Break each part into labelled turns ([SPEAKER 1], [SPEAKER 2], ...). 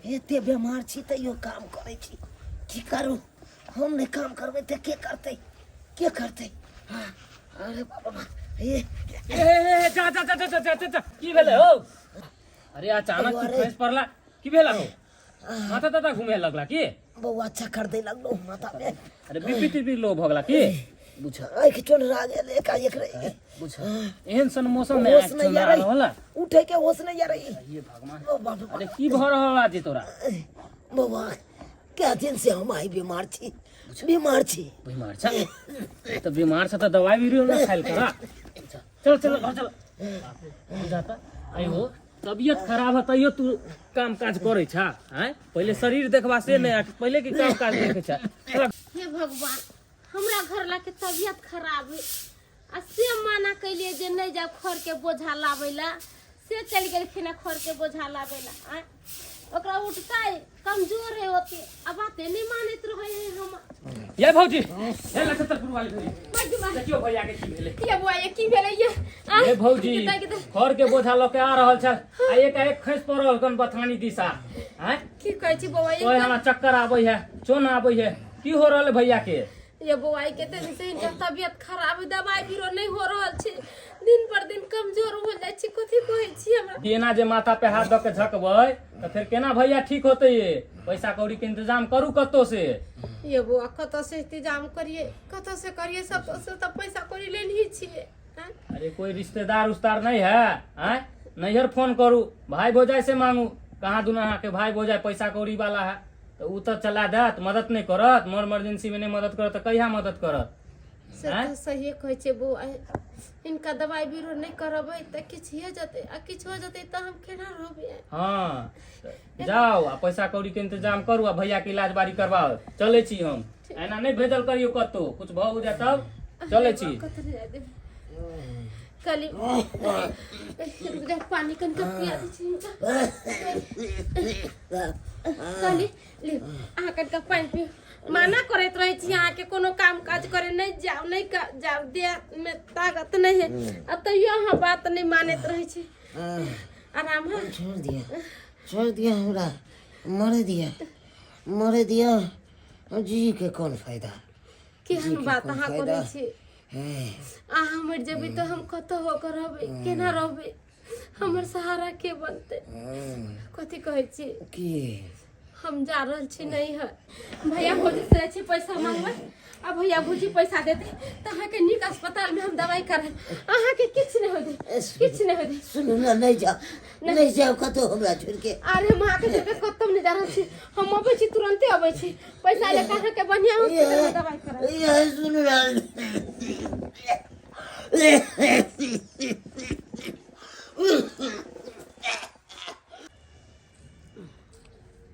[SPEAKER 1] एते बेमार छी तैयो काम करै छी। की करू, हम नहि काम करबै तऽ के करतै, के करतै? हाँ, अरे बाबा, ए
[SPEAKER 2] ए, ए, ए, जा जा जा जा जा जा जा, की भेलै हो? अरे अचानक तू
[SPEAKER 1] अरे।
[SPEAKER 2] खसि पड़ला, की भेला हो? माथा ताथा घूमे लगला की?
[SPEAKER 1] बौआ, चक्कर दै लगलो माथा में।
[SPEAKER 2] अरे बीपी तीपी लो भऽ गेला की?
[SPEAKER 1] बुझ, आँखि चोनरा गेल एकाएक रे।
[SPEAKER 2] बुझ, एहन सन मौसम में
[SPEAKER 1] होश
[SPEAKER 2] आँखि
[SPEAKER 1] नहीं
[SPEAKER 2] चोनरा
[SPEAKER 1] आ रही।
[SPEAKER 2] होला।
[SPEAKER 1] उठे के होश नहीं आ रही।
[SPEAKER 2] ये भगवान।
[SPEAKER 1] ओ बाप रे।
[SPEAKER 2] अरे की भऽ रहल आज तोरा?
[SPEAKER 1] बौआ, क्या दिन से हम आई बीमार छी, बीमार छी।
[SPEAKER 2] बीमार छ तऽ बीमार छ तऽ दवाई बीरो न खाइल कर। चल चल घर चल। बुझाता आई हो तबियत खराब है तैयो तू काम काज करै छा? आँय, पहिले शरीर देखबा से नहि, पहिले की काम काज देखै छा? चल।
[SPEAKER 3] हे भगवान, हमरा घर ला के तबियत खराब है आ से माना कैलिए जे नहीं जाओ खर के बोझा लाबै ला, से चलि गेलखिन खर के बोझा लाबै ला। आँय, ओकरा उठतै कमजोर है ओते, आ बाते नहीं मानैत रहै है हम।
[SPEAKER 2] ये भौजी, हे लछतर वाली भौजी।
[SPEAKER 3] बाजू बा।
[SPEAKER 2] देखियो भैया के की भेलै।
[SPEAKER 3] ये बुआ, ये की भेलै ये? आँय,
[SPEAKER 2] ये भौजी,
[SPEAKER 3] किता किता
[SPEAKER 2] खर के बोझा लऽ के आ रहल छल आ एकाएक खसि पड़ल कन बथानी दिशा। आँय,
[SPEAKER 3] की कहै छी बौआ?
[SPEAKER 2] ओए हमरा चक्कर आबै है, चोन आबै है, की हो रहल है भैया के?
[SPEAKER 3] ये बौआ, कते दिन से हिनकर तबियत खराब है, दवाई बीरो नहीं हो रहल छै, दिन पर दिन कमजोर हो जाइ छै। कथी कहै छी हमरा?
[SPEAKER 2] एना जे माथा पे हाथ दऽ के झकबै तऽ फेर केना भैया ठीक होतै? ये पैसा कौड़ी के इंतजाम करू कतौ से।
[SPEAKER 3] ये बौआ, कतऽ से इंतजाम करिए, कतऽ से करिए? सब से तऽ पैसा कौड़ी लेनही छियै, आँय?
[SPEAKER 2] अरे कोई रिश्तेदार उस्तार नहीं है? आँय, नैहर फोन करू, भाई भौजाई से मांगू। कहाँ दुना अहाँके भाई भौजाई पैसा कौड़ी वाला है तऽ ओ तऽ चला देत, मदद नहि करत? मोर इमरजेंसी में नहि मदद करत तऽ कहिया मदद करत?
[SPEAKER 3] से
[SPEAKER 2] आँय?
[SPEAKER 3] तऽ सहिए कहै छै बौआ, हिनका दवाई बीरो नहि करबै तऽ किछु हो जेतै, आ किछु हो जेतै तऽ हम केना रहबै?
[SPEAKER 2] हँ, तऽ जाउ आ पैसा कौड़ी के इंतजाम करू आ भैया के इलाज बारी करवाओ। चलै छी हम। एना नहि भेजल करियौ, कतौ कुछ भऽ जाय तब। चलै छी।
[SPEAKER 3] कतऽ नहि जाय देबै। कहली रुक जा, पानी कनिका पिया दै छी हिनका। कहली ले, अहाँ कनिका पानि पिउ। माना करैत रहै छी अहाँके, कोनो काम काज करे नहि जाउ, नहि जाउ, देह में ताकत नहि है, आ तैयो अहाँ बात नहि मानैत रहै छी। आराम है।
[SPEAKER 1] छोड़ दिया, छोड़ दिया हमरा, मरे दिया, मरे दिया। जी के कौन फायदा?
[SPEAKER 3] केहन बात
[SPEAKER 1] कोन
[SPEAKER 3] अहाँ
[SPEAKER 1] फायदा?
[SPEAKER 3] करै छी? अहाँ मरि जेबै तऽ हम कतऽ होकर रहबै, केना रहबै? हमर सहारा के बनतै? कथी कहै छी?
[SPEAKER 1] की?
[SPEAKER 3] हम जा रहल छी नैहर, भैया भौजी से जाइ छी पैसा मांगबै, आ भैया भौजी पैसा देतै तऽ अहाँके नीक अस्पतालमे हम दवाइ करायब। अहाँके किछु नहि होतै, किछु नहि होतै।
[SPEAKER 1] सुनू ने, नहि जाओ, नहि जाओ कतहु हमरा छोड़ि के।
[SPEAKER 3] अरे हम अहाँके छोड़ि कऽ कतहु नहि जा रहल छी। हम अबै छी, तुरन्ते अबै छी पैसा लऽ कऽ, अहाँके बढ़िआँ हॉस्पिटलमे दवाइ करायब।
[SPEAKER 1] ये सुनू ने।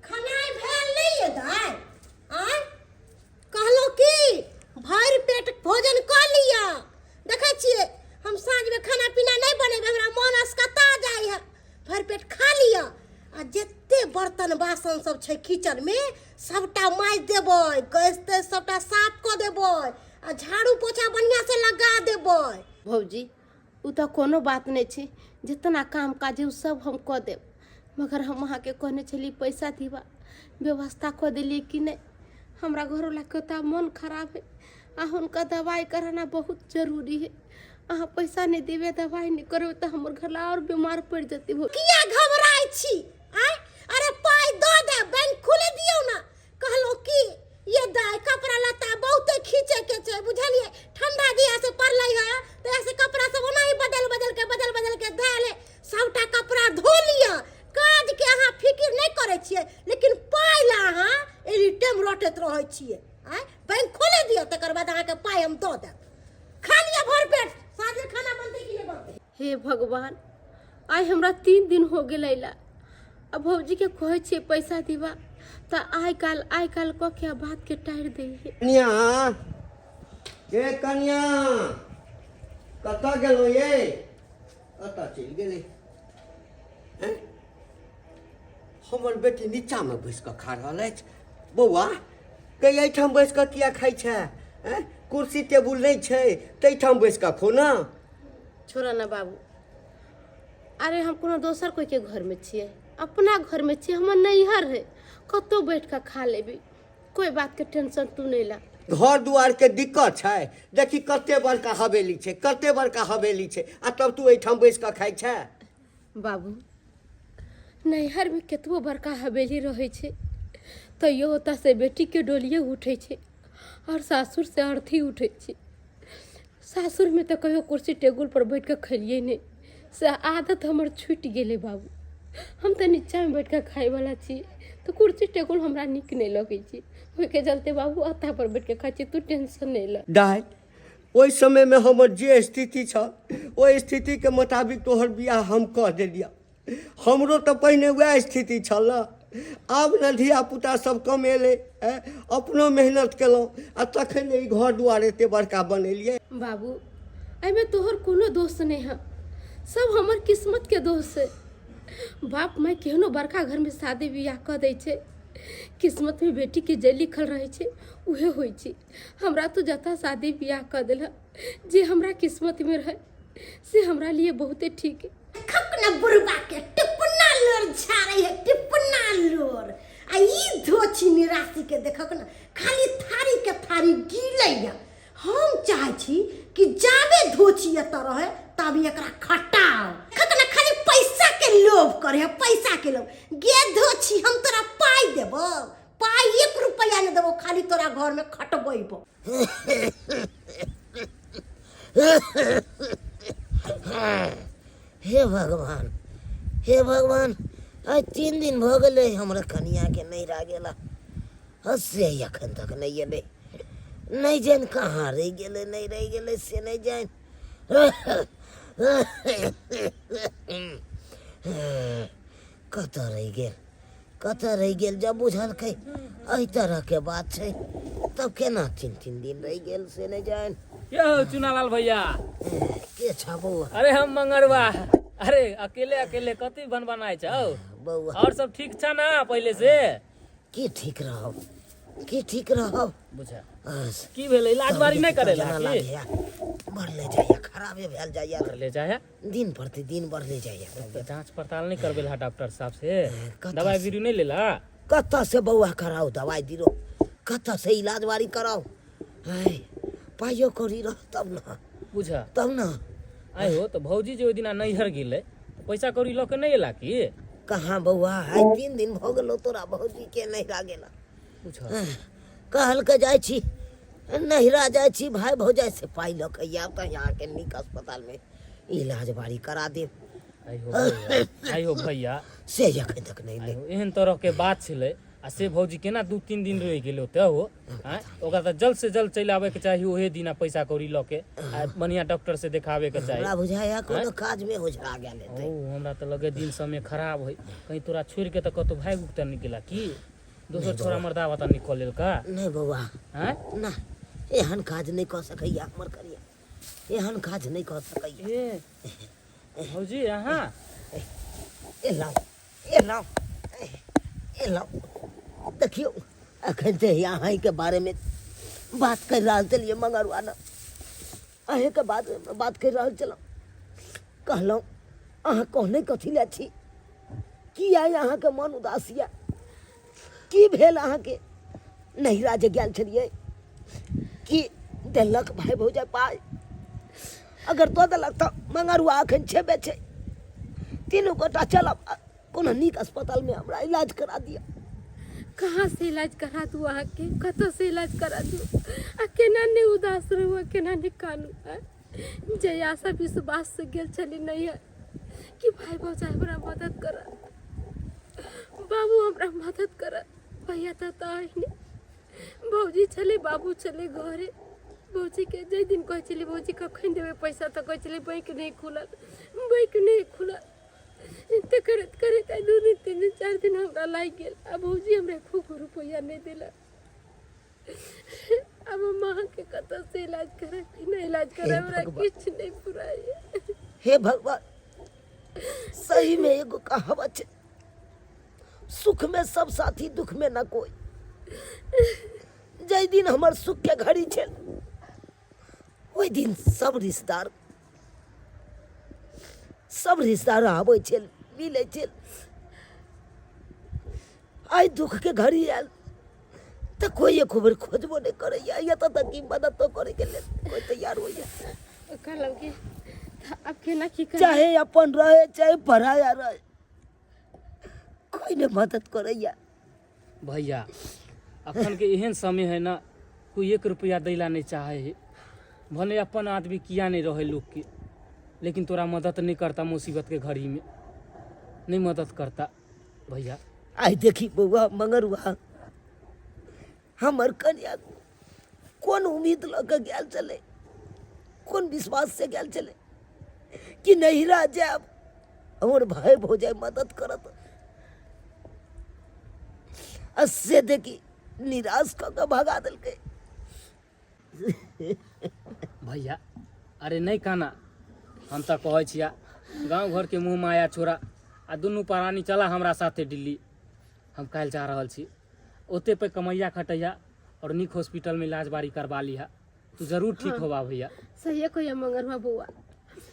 [SPEAKER 4] खनाइ भेल नहि ये दाइ? आँय, कहलहुँ की भरि पेट भोजन कऽ लिअ। देखै छियै, हम साँझमे खाना पीना नहि बनेबै, हमरा मोन असकता जाइ है। भरि पेट खा लिअ आ जते बर्तन बासन सब छै किचनमे, सबटा माजि देबै, गैस तैस सबटा साफ कऽ देबै आ झाड़ू पोछा बढ़िआँसँ लगा देबै।
[SPEAKER 3] भौजी, ओ तऽ कोनो बात नहि छै, जितना काम काज है ओ सब हम कऽ देब, मगर हम अहाँके कहने छली पैसा दीबा, व्यवस्था कऽ देलियै कि नहि? हमरा घरवलाके ओतऽ मोन खराब है आ हुनका दवाइ कराना बहुत जरूरी है। अहाँ पैसा नहि देबै, दवाइ नहि करबै तऽ हमर घरला आओर बीमार पड़ि जेतै भौजी।
[SPEAKER 4] किया घबराइ छी? आँय, अरे पाइ दऽ दे, बैंक खोले दियौ ने। कहलहुँ की ये दाइ, कपड़ा लत्ता बहुते खींचे के छै, बुझलियै? ठंडा दिया से पड़लै है तऽ से कपड़ा सब ओनाही बदल बदल के, बदल बदल के धयल है। सबटा कपड़ा धो लिअ। काज के अहाँ फिकिर नहि करै छियै, लेकिन पाइ ला अहाँ एनी टाइम रटैत रहै छियै। आँय, बैंक खोले दियौ, तकर बाद अहाँके पाइ हम दऽ देब। खा लिअ भर पेट। साँझमे खाना बनतै कि नहि बनतै?
[SPEAKER 3] हे भगवान, आइ हमरा 3 दिन हो गेल अयला आ भौजीके कहै छियै पैसा दीबा तऽ आइ काल्हि आइ काल्हि कऽ के आ बातके टारि दै है।
[SPEAKER 5] कनिया के, कनिया, कतऽ गेलहुँ ये? कतऽ चलि गेलै? हैं? हमर बेटी नीचाँमे बैस कऽ खा रहल अछि। बौआ के, एहिठाम बैस कऽ किया खाइ छै? हैं? कुर्सी टेबुल नहि छै, ताहिठाम बैस कऽ खो ने।
[SPEAKER 3] छोड़ा ना बाबू, अरे हम कोनो दोसर कोइके घरमे छियै? अपना घरमे छी, हमर नैहर है, कतहु बैठ कऽ खा लेबै, कोइ बातके टेंशन तू नहि ला।
[SPEAKER 5] घर दुआरके दिक्कत छै, देखी कते बड़का हवेली छै, कते बड़का हवेली छै, आ तब तू एहिठाम बैस कऽ खाइ छै।
[SPEAKER 3] बाबू, नैहरमे केतबो बड़का हवेली रहै छै तैयो ओतऽसँ बेटीके डोलिए उठै छै आओर सासुरसँ अर्थी उठै छै। सासुरमे तऽ कहियो कुर्सी टेबुलपर बैठ कऽ खेलियै नहि, से आदत हमर छुटि गेलै बाबू। हम तऽ नीचाँमे बैठ कऽ खायवला छी, तऽ कुर्सी टेबुल हमरा नीक नहि लगै छै, ओहिके चलते बाबू अत्तापर बैठ कऽ खाइ छी, तू टेंशन नहि लऽ।
[SPEAKER 5] दाइ, ओहि समयमे हमर जे स्थिति छल ओहि स्थितिके मुताबिक तोहर बियाह हम कऽ देलियऽ। हमरो तऽ पहिने वएह स्थिति छल ने। आब ने धियापुता सब कमेलै, अपनो मेहनत केलहुँ आ तखन ई घर दुआर एते बड़का बनेलियै।
[SPEAKER 3] बाबू, एहिमे तोहर कोनो दोष नहि है, सब हमर किस्मतके दोष है। बाप माय केहनो बड़का घरमे शादी बियाह कऽ दै छै, किस्मतमे बेटीके जे लिखल रहै छै उहे होइ छै। हमरा तो जतऽ शादी बियाह कऽ देलक, जे हमरा किस्मतमे रहै से हमरा लिए बहुते ठीक है।
[SPEAKER 4] खक न बुढ़बा के टिपना लोर झाड़े है, टिपना लोर। आ ई धोछी निराशी के देखक न खाली थारी के थारी गीलै है। हम चाहे छी कि जाबे धोछी एतऽ रहे तब एकरा खटाओ। देखक न खाली पैसा के लोभ करे है, पैसा के लोभ। गे धोछी, हम तोरा पाई देबो, पाई 1 रुपया नहीं देबो, खाली तोरा घर में खटबैबो।
[SPEAKER 1] हे भगवान, हे भगवान, आइ 3 दिन भऽ गेलै हमरा कनियाके नैहरा गेला, से एखन तक नहि एलै, नहि जानि कहाँ रहि गेलै, नहि रहि गेलै से नहि जानि। कतऽ रहि गेल, कतऽ रहि गेल? जब बुझलकै एहि तरहके बात छै तब केना 3-3 दिन रहि गेल से नहि जानि।
[SPEAKER 2] के हो चुनालाल भैया?
[SPEAKER 1] के छ बौआ?
[SPEAKER 2] अरे हम मंगरवा। अरे अकेले अकेले कथी बन बनाए छौ
[SPEAKER 1] बौआ?
[SPEAKER 2] और सब ठीक छ ना पहले से?
[SPEAKER 1] की ठीक रहब, की ठीक रहब?
[SPEAKER 2] बुझा
[SPEAKER 1] बस।
[SPEAKER 2] की भेलै, इलाज बारी नहि करेला
[SPEAKER 1] जना
[SPEAKER 2] की?
[SPEAKER 1] लागैया बढ़ले जाइया, खराबे भेल जाइया,
[SPEAKER 2] बढ़ले जाइया,
[SPEAKER 1] दिन प्रतिदिन बढ़ले जाइया।
[SPEAKER 2] तऽ जाँच पड़ताल नहि करबेला डॉक्टर साहब से?
[SPEAKER 1] कतऽ
[SPEAKER 2] दवाई
[SPEAKER 1] से?
[SPEAKER 2] बीरू नहि लेला?
[SPEAKER 1] कतऽ से बौआ कराउ दवाई बीरो, कतऽ से इलाज बारी कराउ? है पाइयो कौड़ी रह तब न,
[SPEAKER 2] बुझा
[SPEAKER 1] तब न।
[SPEAKER 2] आइ हो तऽ भौजी जे ओहि दिना नैहर गेलै तऽ पैसा कौड़ी लऽ के नहि एला की?
[SPEAKER 1] कहाँ बौआ, आइ 3 दिन भऽ गेलो तोरा भौजी के नैहरा गेला।
[SPEAKER 2] बुझा
[SPEAKER 1] कहलकै जाइ छी नैहरा जाइ छी, भाय भौजाइ से पाइ लऽ के आयब तऽ अहाँके नीक अस्पतालमे इलाज बारी करा देब।
[SPEAKER 2] आइ हो भैया, आइ हो भैया,
[SPEAKER 1] से एखन तक नहि
[SPEAKER 2] आइ
[SPEAKER 1] एलै।
[SPEAKER 2] हो, एहन तरह के बात छलै आ से भौजी केना 2-3 दिन रहि गेलै ओतऽ हो? आँय, ओकरा तऽ जल्द से जल्द चलि आबैके चाही ओहे दिना पैसा कौड़ी लऽ के आ बढ़िआँ डॉक्टर से देखाबैके चाही।
[SPEAKER 1] हमरा बुझाइया कोनो काजमे ओझरा गेल हेतै।
[SPEAKER 2] ओ हमरा तऽ लगै दिन समय खराब होइ, कहीं तोरा छोड़ि के तऽ कतहु भागि उगि तऽ नहि गेला की? दोसर छोरा मर्दावा तऽ निकल लेलका?
[SPEAKER 1] नहि बौआ।
[SPEAKER 2] आँय?
[SPEAKER 1] ना, एहन काज नहि कऽ सकैया हमर कनिया, एहन काज नहि कऽ सकैया।
[SPEAKER 2] ए भौजी अहाँ
[SPEAKER 1] ए लाउ, ए लाउ, ए लाउ, देखियौ अखन तऽ अहीँके बारेमे बात करि रहल छलियै मंगरुआ ने, अहीँके बारेमे बात करि रहल छलहुँ। कहलहुँ अहाँ कहने कथी लए छी, की आइ अहाँके मन उदास यऽ? की भेल अहाँके? नैहरा जे गेल छलियै की देलक भाय भौजाइ पाइ? अगर दऽ देलक तऽ मंगरुआ अखन छेबे छै, तीनू गोटा चलब आ कोनो नीक अस्पतालमे हमरा इलाज करा दिअ।
[SPEAKER 3] कहाँ से इलाज करा दू अहाँके, कतऽ से इलाज करा दू? आ केना नहि उदास रहू आ केना नहि कानू? आँय, जे आशा विश्वास से गेल छली नैहर कि भाय भौजाइ हमरा मदद करत, बाबू हमरा मदद करत, भैया तऽ तऽ नहि, भौजी छलै, बाबू छलै घरे। भौजीके जाहि दिन कहै छलियै भौजी कखन देबै पैसा, तऽ कहै छलै बैंक नहि खुलल, बैंक नहि खुलल। एते करैत करैत आइ 2 दिन 3 दिन 4 दिन हमरा लागि गेल आ भौजी हमरा एको गो रुपैआ नहि देलक। आब हम अहाँके कतऽसँ इलाज करायब, केना इलाज करायब, हमरा
[SPEAKER 1] भगवान।
[SPEAKER 3] किछु नहि फुराइए।
[SPEAKER 1] हे भगवान, सही में एगो कहावत छै, सुख में सब साथी दुख में न कोई। जाहि दिन हमर सुख के घड़ी छल ओहि दिन सब रिश्तेदार, सब रिश्तेदार आबै छल, मिलै छल। आइ दुख के घड़ी आयल तऽ कोई एको बेर खोजबो नहि करैया, एतऽ तक कि मददो करैके लेल कोई तैयार होइया।
[SPEAKER 3] कहलहुँ कि तऽ आब केना की करबै?
[SPEAKER 1] चाहे अपन रहे चाहे पराया रहे, कोई नहि मदद करैया।
[SPEAKER 2] भैया अखन के एहन समय है ना, कोई एक रुपया दैला नहीं चाहे है, भले अपन आदमी किया नहीं रहे लोग के, लेकिन तोरा मदद नहीं करता मुसीबत के घड़ी में, नहीं मदद करता भैया।
[SPEAKER 1] आइ देखी बौआ मंगरुआ, हमर कन्या कोन उम्मीद लऽ कऽ गेल छलै, कोन विश्वास से गेल छलै कि नैहरा जायब हमर भाय भौजाइ मदद करत, आ से देखी निराश कऽ कऽ भगा देलकै।
[SPEAKER 2] भैया अरे नहीं काना, हम तऽ कहै छिया गाँव घर के मुँह माया छोड़ा आ दुनू प्राणी चला हमरा साथे दिल्ली, हम काल्हि जा रहल छी, ओते पे कमैया खटैया और नीक हॉस्पिटल में इलाज बारी करवा लिहा, तू जरूर ठीक होबा भैया।
[SPEAKER 3] सहिए कहिया मंगरवा बौआ,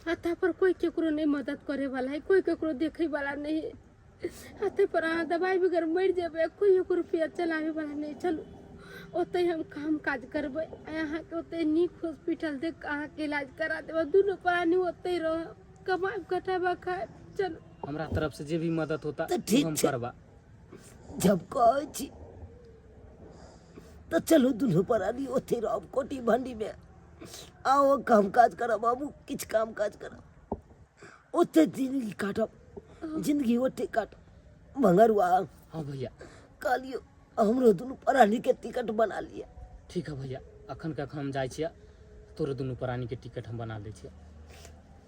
[SPEAKER 3] आ ता पर कोई केकरो नहीं मदद करे वाला है, कोई केकरो देखे वाला नहीं है, आ ते पर अहाँ दवाई बगैर मरि जेबै, कोई एको रुपया चलावे वाला नहीं। चलू ओतै हम काम काज करबै, आ अहाँके ओतै नीक हॉस्पिटल देख कऽ अहाँके इलाज करा देबै, दुनू प्राणी ओतै रहब, कमायब खटायब आ खायब। चलू
[SPEAKER 2] हमरा तरफ से जे भी मदद होता
[SPEAKER 1] तऽ ठीक
[SPEAKER 2] हम
[SPEAKER 1] छै।
[SPEAKER 2] करबा।
[SPEAKER 1] जब कहै छी तऽ चलू दुनू प्राणी ओतै रहब कोटी भंडी में, आओ काम काज करब, हमहूँ किछु काम काज करब, ओते जिंदगी काटब, जिंदगी ओते काटब। मंगरुआ।
[SPEAKER 2] हाँ भैया।
[SPEAKER 1] कहलियो हमरो दुनू प्राणी के टिकट बना लिया।
[SPEAKER 2] ठीक है भैया, अखन के अखन हम जाइ छियै, तोरो दुनू प्राणी के टिकट हम बना दै छियै।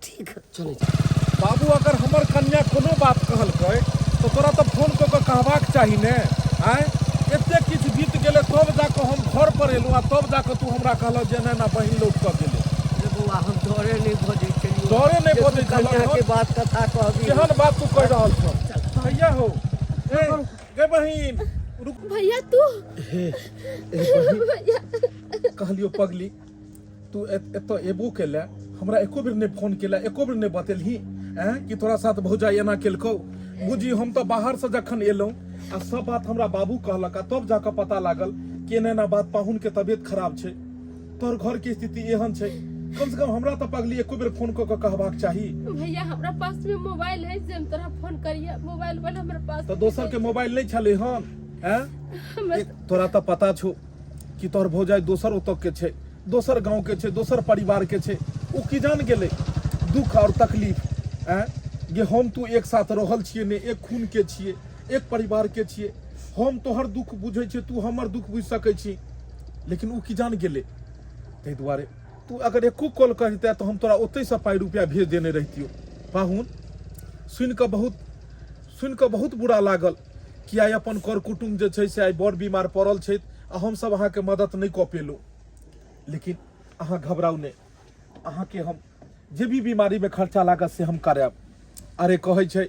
[SPEAKER 1] ठीक है।
[SPEAKER 2] चलै छी।
[SPEAKER 6] बाबू अगर हमर कन्या कोनो बात कहलकै तऽ तोरा तऽ फोन कऽ कऽ कहबाक चाही ने। आँय, एतेक किछु बीत गेलै तब जाकऽ हम घर पर एलहुँ आ तब जाकऽ तू हमरा कहलह जे एना एना बहिन लौट कऽ गेलै।
[SPEAKER 5] अरे बौआ, हम डरे नहि बजै छलियौ।
[SPEAKER 6] डरे नहि
[SPEAKER 5] जे तू
[SPEAKER 6] बजै छलह,
[SPEAKER 5] कन्या के
[SPEAKER 6] तहन?
[SPEAKER 5] बात कथा कहबी।
[SPEAKER 6] केहन बात तू कहि रहल छह भैया हो? ए गे बहिन रुक।
[SPEAKER 3] भैया तू
[SPEAKER 6] हे ए बहिन,
[SPEAKER 3] भैया
[SPEAKER 6] कहलियो पगली तू एतऽ एबो केले, हमरा एको बेर नहि फोन केले, एको बेर नहि बतेलही ऐं कि तोरा साथ भौजाइ एना केलकौ। बुझी हम तऽ बाहरसँ जखन एलहुँ आ सब बात हमरा बाबू कहलक आ तब जाकऽ पता लागल कि एना एना बात, पाहुनके तबियत खराब छै, तोहर घरके स्थिति एहन छै, कम से कम हमरा तऽ पगली एको बेर फोन कऽ कऽ कहबाक चाही।
[SPEAKER 3] भैया हमरा पास में मोबाइल है जे हम तोरा फोन करिए, मोबाइल वाला हमरा पास
[SPEAKER 6] तऽ दोसर के मोबाइल नहि छलै हन ऐं?
[SPEAKER 3] हमरा
[SPEAKER 6] तोरा तऽ पता छौ कि तोहर भौजाइ दोसर ओतऽ के छै, दोसर गाँव के छै, दोसर परिवार के छै, ओ की जान गेलै दुख और तकलीफ ऐं जे हम तू एक साथ रहल छियै ने, एक खून के छियै, एक परिवार के छियै, हम तोहर दुख बुझै छियै, तू हमर दुख बुझि सकै छी, लेकिन ओ की जान गेलै। ताहि दुआरे तू अगर एको कॉल करिते तऽ हम तोरा ओतहिसँ पाइ रुपया भेज देने रहितियौ। पाहुन सुनि कऽ बहुत बुरा लागल कि आइ अपन कर कुटुम्ब जे छै से आइ बड़ बीमार पड़ल छथि आ हमसभ अहाँके मदद नहि कऽ पेलहुँ, लेकिन अहाँ घबराउ नहि, अहाँके हम जे भी बीमारीमे खर्चा लागत से हम करायब। अरे कहै छै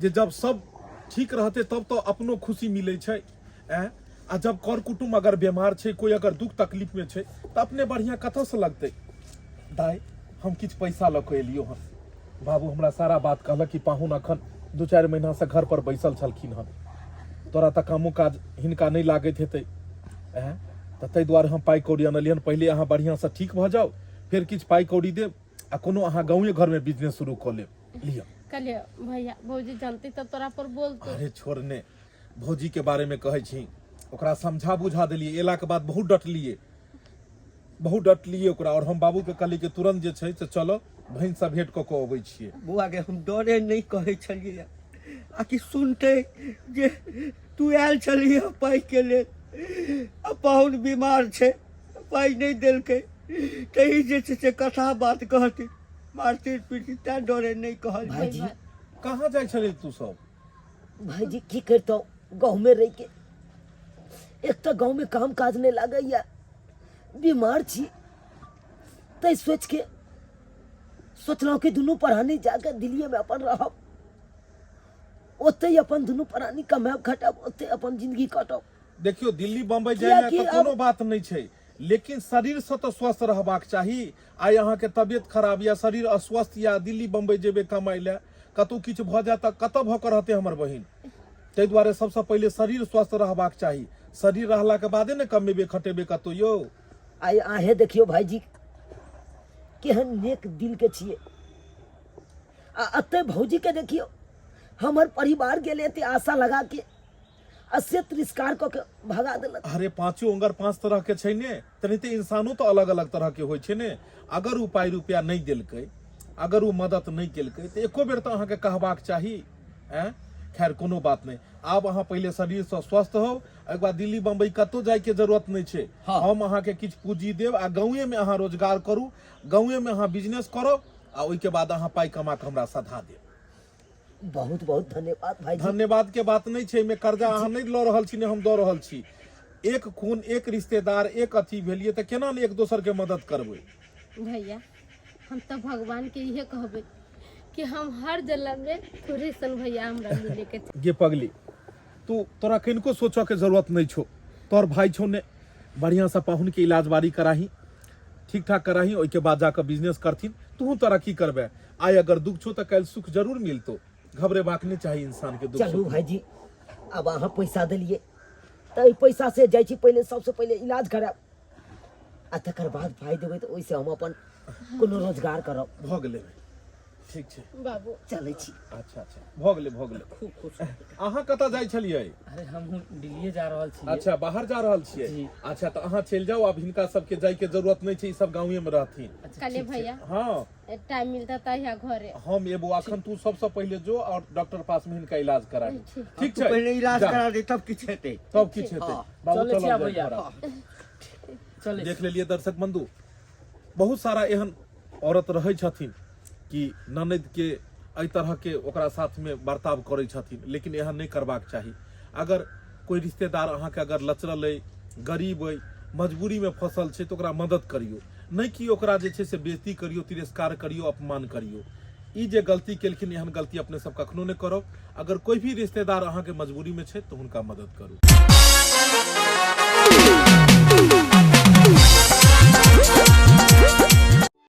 [SPEAKER 6] जे जब सब ठीक रहतै तब तऽ अपनो खुशी मिलै छै ऐं, आ जब कर कुटुम्ब अगर बीमार छै, कोइ अगर दुख तकलीफमे छै तऽ अपने बढ़िआँ कतऽसँ लगतै। दाइ हम किछु पैसा लऽ कऽ एलियौ हन, बाबू हमरा सारा बात कहलक कि पाहुन अखन 2-4 महीनासँ घर पर बैसल छलखिन हन, तोरा तऽ कामो काज हिनका नहि लागैत हेतै ऐं, तऽ ताहि दुआरे हम पाइ कौड़ी अनलियन। पहिले अहाँ बढ़िआँसँ ठीक भऽ जाउ, फेर किछु पाइ कौड़ी देब आ कोनो अहाँ गाँवे घरमे बिजनेस शुरू कऽ लेब। लिअ।
[SPEAKER 3] कहलियै भैया भौजी जानती तब तोरा पर बोलतो।
[SPEAKER 6] अरे छोड़ ने, भौजी के बारे में कहै छी, ओकरा समझा बुझा देलियै, एलाके बाद बहुत डटलियै, बहुत डटलियै ओकरा, और हम बाबू के कहलियै कि तुरंत जे छै से चलो बहिन से भेंट कऽ कऽ अबै छियै।
[SPEAKER 5] बौआ गे, हम डरे नहि कहै छलियै आ कि सुनते जे तू आयल छलियै पाइ के लेल आ पाहुन बीमार छै, पाइ नहि देलकै, तही जे छै से कथा बात कहती मारती पीटी, तैं डरे नहि कहलियै।
[SPEAKER 1] भाईजी
[SPEAKER 6] कहाँ जाइ छलै तू सब?
[SPEAKER 1] भाईजी की करितहुँ गाँवमे रहिके, एक तऽ गाँवमे काम काज नहि लागैया, बीमार छी, तै सोचिके सोचलहुँ कि दुनू प्राणी जाके दिल्लीएमे अपन रहब, ओतहि अपन दुनू प्राणी कमायब खटायब, ओतहि अपन जिंदगी काटब।
[SPEAKER 6] देखियौ दिल्ली बम्बई जायमे
[SPEAKER 1] कियाकि
[SPEAKER 6] तऽ कोनो बात नहि छै, लेकिन शरीरसँ तऽ स्वस्थ रहबाक चाही। आइ अहाँके तबियत खराब या शरीर अस्वस्थ या दिल्ली बम्बई जेबै कमाइ लए, कतहु किछु भऽ जायत तऽ कतऽ भऽ कऽ रहतै हमर बहिन? ताहि दुआरे सबसँ पहिले शरीर स्वस्थ रहबाक चाही। शरीर रहलाके बादे ने कमेबे खटेबे कतौ यौ।
[SPEAKER 1] आइ अहें देखियौ भाईजी केहन नेक दिल के छियै आ अते भौजी के देखियौ हमर परिवार गेले एते आशा लगा के आ से तिरस्कार कऽ के भगा देलक।
[SPEAKER 6] अरे पांचो ओंगर पांच तरह के छै ने, तेनाहिते इंसानो तो अलग अलग तरह के होइ छै ने। अगर ओ पाइ रुपया नहि देलकै, अगर ओ मदद नहि केलकै तऽ एको बेर तऽ अहाँके कहबाक चाही। आँय, खैर कोनो बात नहि, आब अहाँ पहिले शरीरसँ स्वस्थ होउ, ओहिके बाद दिल्ली बम्बई कतहु जाइके जरूरत नहि छै। हम अहाँके किछु पूँजी देब आ गाँवेमे अहाँ रोजगार करू, गाँवेमे अहाँ बिजनेस करब आ ओहिके बाद अहाँ पाइ कमा कऽ हमरा सधा देब।
[SPEAKER 1] बहुत बहुत धन्यवाद भाई।
[SPEAKER 6] धन्यवाद के बात नहीं छै, में कर्जा अहाँ नहीं लऽ रहल छी ने हम दऽ रहल छी। एक खून एक रिश्तेदार एक अथी भेलिए तऽ केना ने एक दोसर के मदद करबै।
[SPEAKER 3] भैया हम तऽ भगवान के इहे कहबै कि हम हर जन्म में तोरे सन भैया हमरा मिले के चाही।
[SPEAKER 6] गे पगली, तू तोरा किनको सोचऽ के जरूरत नहीं छौ, तोहर भाई छौ ने, बढ़िया से पाहुन के इलाज बारी कराही, ठीक ठाक कराही, ओहिके बाद जाकर बिजनेस करथिन। तू तोरा की करबे, आइ अगर दुख छौ तऽ काल्हि सुख जरूर मिलतो, घबरेबाक नहि चाही इंसान के दुख।
[SPEAKER 1] चलू भाईजी, अब अहाँ पैसा देलिए तऽ एहि पैसा से जाइ छी पहिले सबसे पहिले इलाज करायब आ तकर बाद पाइ देबै तऽ ओहिसँ हम अपन कोनो रोजगार करब।
[SPEAKER 6] भऽ गेलै, ठीक छै
[SPEAKER 3] बाबू,
[SPEAKER 1] चलै छी।
[SPEAKER 6] अच्छा अच्छा, भऽ गेलै भऽ गेलै।
[SPEAKER 2] खूब खुश हो।
[SPEAKER 6] अहाँ कतऽ जाइ छलियै?
[SPEAKER 2] अरे हमहूँ दिल्लीए जा रहल छी।
[SPEAKER 6] अच्छा, बाहर जा रहल छियै?
[SPEAKER 2] जी।
[SPEAKER 6] अच्छा, तऽ अहाँ चलि जाउ, आब हिनका सबके जाइके जरूरत नहि छै, ई सब गाँवे मे रहथिन।
[SPEAKER 2] अच्छा,
[SPEAKER 3] काले
[SPEAKER 2] ठीक छै।
[SPEAKER 3] भैया,
[SPEAKER 6] हाँ,
[SPEAKER 3] टाइम मिलता तऽ अहिया घरे
[SPEAKER 6] हम एबो। अखन तू सबसँ पहिले जो और डॉक्टर पास में हिनका इलाज करा दे।
[SPEAKER 3] ठीक।
[SPEAKER 6] ठीक
[SPEAKER 5] तू
[SPEAKER 6] छै,
[SPEAKER 5] पहिले इलाज
[SPEAKER 6] जा,
[SPEAKER 5] करा दे तब किछु हेतै।
[SPEAKER 6] तब किछु हेतै।
[SPEAKER 5] हाँ।
[SPEAKER 6] बाबू
[SPEAKER 2] चलै छी
[SPEAKER 6] चलल
[SPEAKER 2] आब
[SPEAKER 6] जाय
[SPEAKER 2] भैया।
[SPEAKER 6] घर आब।
[SPEAKER 2] चलै
[SPEAKER 6] देख लेलिए दर्शक बंधु, बहुत सारा एहन औरत रहै छथिन कि ननद के एहि तरह के ओकरा साथ में बर्ताव करै छथिन, लेकिन एहन नहि करबाक चाही। अगर कोई रिश्तेदार अहाँके अगर लचरल अइ, गरीब अइ, मजबूरी में फसल छै, तऽ ओकरा मदद करियौ, नहि कि ओकरा जे छै से बेइज्जती करियौ, तिरस्कार करियौ, अपमान करियौ। ई जे गलती केलखिन, एहन गलती अपने सब कखनो नहि करब। अगर कोई भी रिश्तेदार अहाँके मजबूरी में छै तऽ हुनका मदद करू।